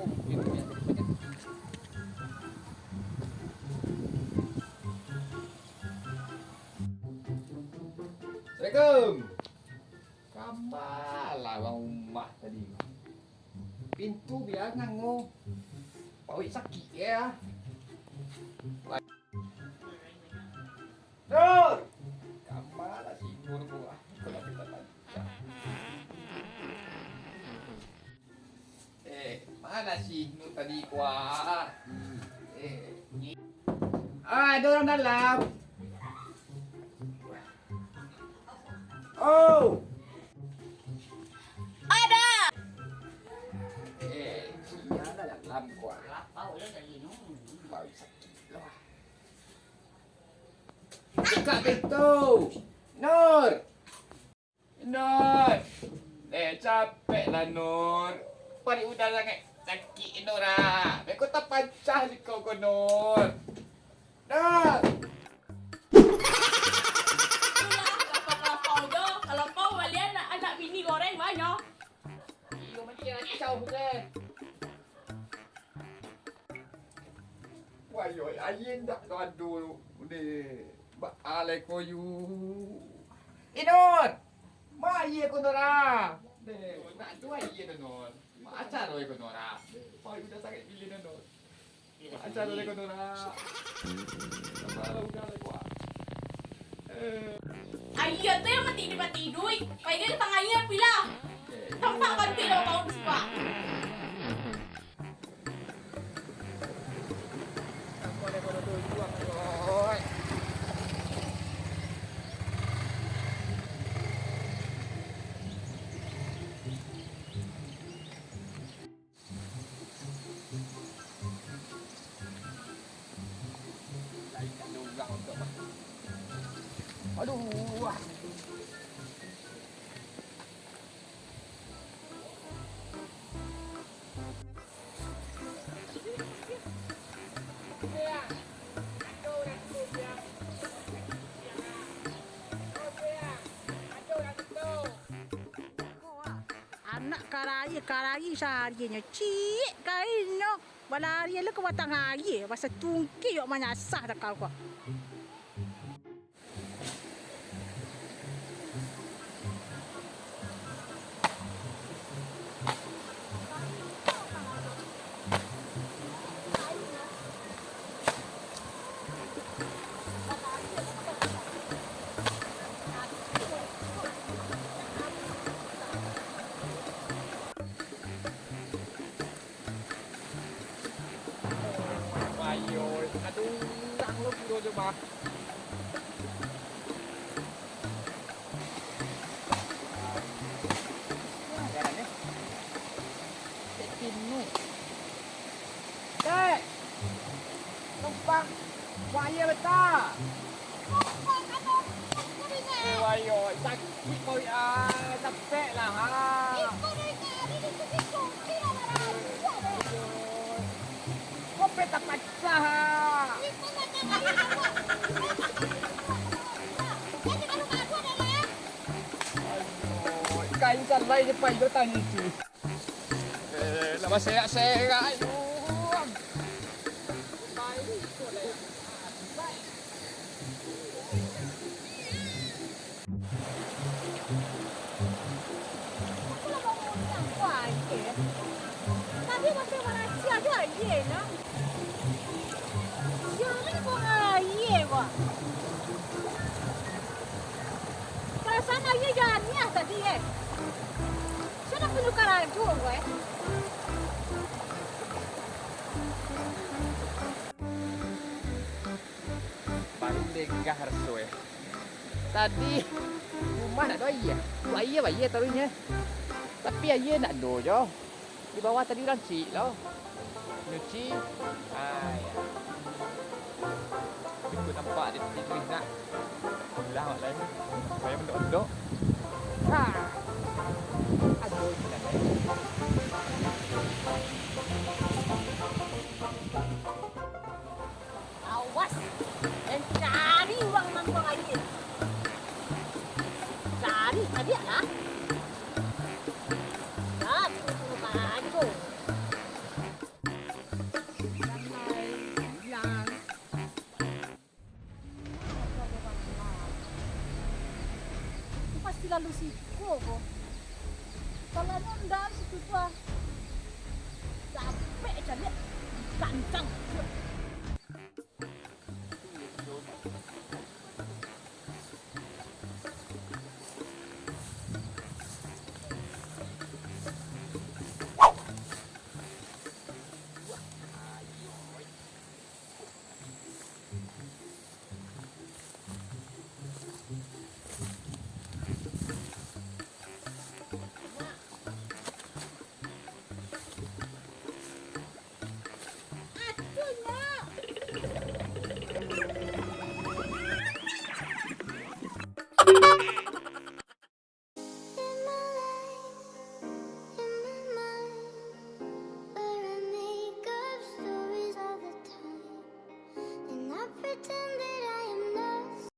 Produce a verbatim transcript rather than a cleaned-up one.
Assalamualaikum. Kama lah urang rumah tadi. Pintu bia ngango. Paruik sakik ya. Nur! Kama lah si Nur ko ah. Kalau kita tanya. Eh, mana si Nur tadi ko ah? Eh, ni. Ah, ada orang dalam. Oh. Ada. Eh, sia lah dalam ko ah. Lapau lah tadi, Nur. Baru sakik lah. Buka pintu. Nur. Nur. Eh, capek lah, Nur. Paruik Uda sangaik sakik, Nur, ah. Beko tapancah siko ko, Nur. Nur. Itulah, lapau-lapau jo. Lapau balian anak, anak bini goreng banyak. Iyo, macam kacau, bukan? Wah, yo, aia ndak ado, deh. Baa lai ko yu. Eh, Nur! Ma aia ko, Nur, ah? Deh, ndak ado aia tu, Nur. Ma acaro ko, Nur, ah? Paruik Uda sangaik pilih, Nur. Ma acaro ko, Nur, ah? Apalah Uda lai ko, ah? Eh. Aia tu yang mati di mati iduik. Pai ka tangah aia, pilah. Tampak kan tu dalam paun siko. Aduh. Anak karaia, karaia sahariannyo, ciek kainyo, balari lo ka batang aia, basatungkik awak manyasah takau ko. Ayo, aduh, urang lo piro jo, bah. Nah, jalan, eh. Cek Tinu. Cek! Numpang. Wah, iyo, beta. Eh, wayo, sakik paruik, ah, capek lah, ha. Kopek tapacah, ha. Aduh, kain calai je payo tadi tu. Eh, lah baserak-serak, aduh. Aku lah bangun ni, aku aje. Tadi masih marasi aja aje, nah. Siapa ni kau aje, kau? Perasaan aje janiah tadi, eh. Sudah penukar laju, kau, eh. Baru degah raso, eh. Tadi rumah ndak ado aia. Aia baia taruihnyo. Tapi aia ndak ado jo. Di bawah tadi rancik lo. Nyuci. Ah, ya. Ikut nampak di, di tulis nak. Alah, awak lain. Payah mendok-mendok. Ha. Aduh, gila, guys. Awas, den cari urang nan buang aia. Cari, cari lah. Dah, tunggu baju. Lalu siko ko. Kalau nonda situ tu ah. Capek caliak. Kancang.